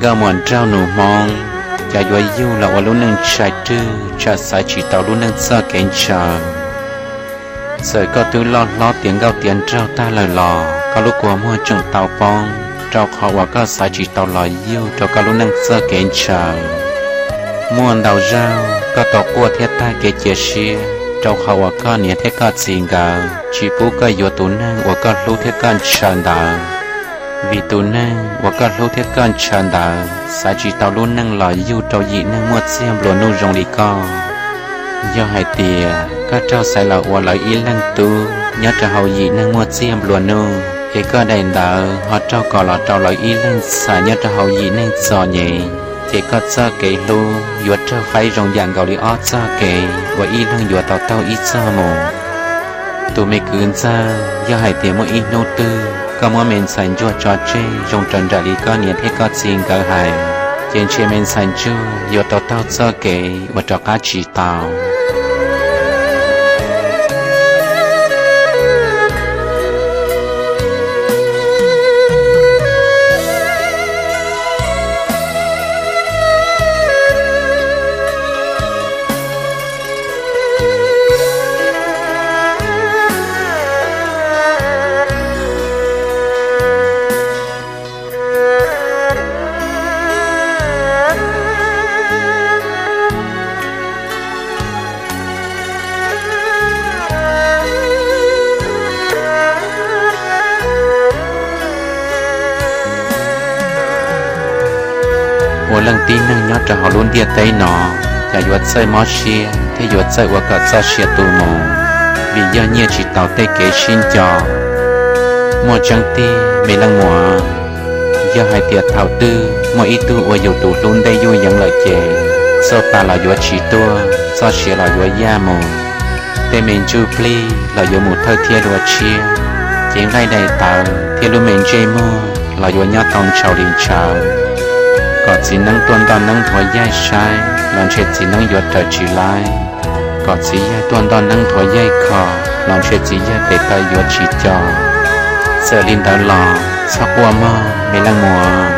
Koj muam nraug nus Hmoob, cas yuav yug los ua lub neej ntshai rwg tsam xaiv tsis tau lub neej txoj kev ntshaw. Txawm koj twb loj hlob tiav nkauj tiav nraug tag lawm los koj lub kua muag tseem tau poob, rau qhov uas koj xaiv tsis tau los yug rau koj lub neej txoj kev ntshaw. Muaj ntau zaug koj tau quaj thiab tag kev cia siab, rau qhov uas koj niam thiab koj txiv nkawd tsis pub koj yuav tus neeg uas koj hlub thiab koj ntshaw ntawd. Vim tus neeg uas koj hlub thiab koj ntshaw ntawd xaiv tsis tau lub neej los yug rau yim neeg muaj txiag nplua nuj zoo li koj. Yog hais tias koj raug xaiv los ua lawv ib leeg tub nyob rau hauv yim neeg muaj txiag nplua nuj, es koj daim ntawd ho raug kos los rau lawv ib leeg ntxhais nyob rau hauv yim neeg txom nyem, ces koj txoj kev hlub yuav raug faib zoo yam nkaus li ob txoj kev uas ib leeg yuav tau taug ib txoj mus. Tus me kwv ntxawg, yog hais tias muaj ib hnub twg koj muab me ntxhais ntsuag tso tseg zoo raws nraim li koj niam thiab koj txiv nkawd hais, ces ntshe me ntxhais ntsuag yuav tau taug txoj kev uas rov qab tsis tau. Ua leej tib neeg nyob rau hauv lub ntiaj teb no, cas yuav txawj mob siab thiab yuav txawj ua kom txoj sia tu mus, vim yog nyiaj tsis taus tej kev sib nco. Muaj tseeb tiag me leej muam, yog hais tias thaum twg muaj ib tug ua yus tus hlub ntej yuj yeev lawm ces, txoj pa los yuav tsis tuaj, txoj sia los yuav yaj mus, tej me ntsuj plig los yuav mus thawj thiab dua tshiab, cev nqaij daim tawv thiab lub me ntsej muag los yuav nyob tau ntshaus li ntshaus. Kom txiv neeb tuaj ntoj neeb nthuav yaig saib los ntshe txiv neeb yuav raws tsis laib. Kom txiv yawg tuaj ntoj neeb nthuav yaig kho los ntshe txiv yawg tes taw yuav tsis co. Txawm li ntawd los txhob quaj mog me leej muam.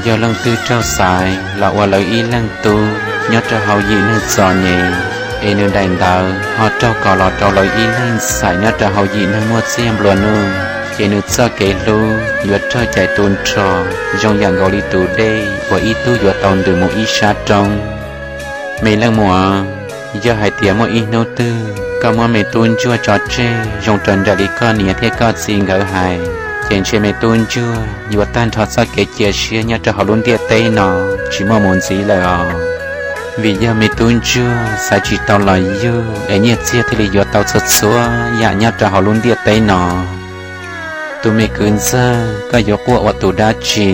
Yog leej twg raug xaiv los ua lawv ib leeg tub nyob rau hauv yim neeg txom nyem, es nws daim ntawv ho raug kos los rau lawv ib leeg ntxhais nyob rau hauv yim neeg muaj txiag nplua nuj, ces nws txoj kev hlub yuav raug cais tu nrho zoo yam nkaus li tus dej uas ib tug yuav tau ntws mus ib sab roob. Me leej muam, yog hais tias muaj ib hnub twg koj muab me tub ntsuag tso tseg zoo raws nraim li koj niam thiab koj txiv nkawd hais, ces ntshe me tub ntsuag yuav tag nrho txoj kev cia siab nyob rau hauv lub ntiaj teb no tsis muaj mus ntxiv lawm os. Vim yog me tub ntsuag xaiv tsis tau los yug es nyiaj txiag thiaj li yuav tau txhua txhua yam nyob rau hauv lub ntiaj teb no. Tus me kwv ntxawg, koj yuav quaj ua tus dab tsi?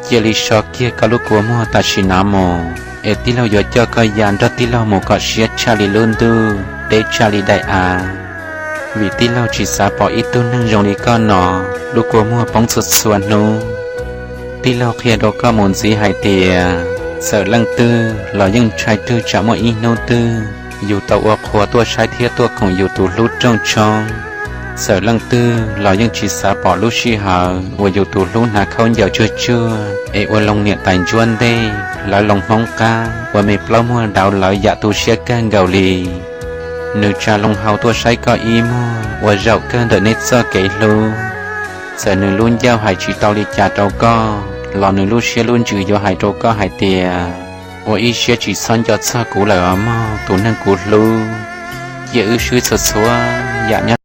Cia li so kiag koj lub kua muag tam sim no mus, es tij laug yuav coj koj ya nrog tij laug mus kom siab tshaj li lub ntuj, deb tshaj li daim av. Vim tij laug tsis xav pom ib tug neeg zoo li koj no lub kua muag poob txhua txhua hnub. Tij laug qhia rau koj mus ntxiv hais tias, txawm leej twg los yeej ntshai twg tsam muaj ib hnub twg yus tau ua qhua tuaj saib thiab tuaj koom yus tus hlub rooj tshoob. Txawm leej twg los yeej tsis xav pom lub sij hawm uas yus tus hlub hnav khaub ncaws tsuag tsuag es ua loo niam tais ntsuab ntej, lawv loo hmoob qab ua me plaub muag dauv lawv yam tu siab kawg nkaus li. Nws tsa loo hau tuaj saib koj ib muag ua zaum kawg ntawm neb txoj kev hlub. Txawm nws lub ncauj hais tsis tau li cas rau koj los nws lub siab lub ntsws yuav hais rau koj hais tias, ua ib siab tsis txhob nco txog kuv lawm os mog tus neeg kuv hlub. Cia wb swb txhua txhua yam nyob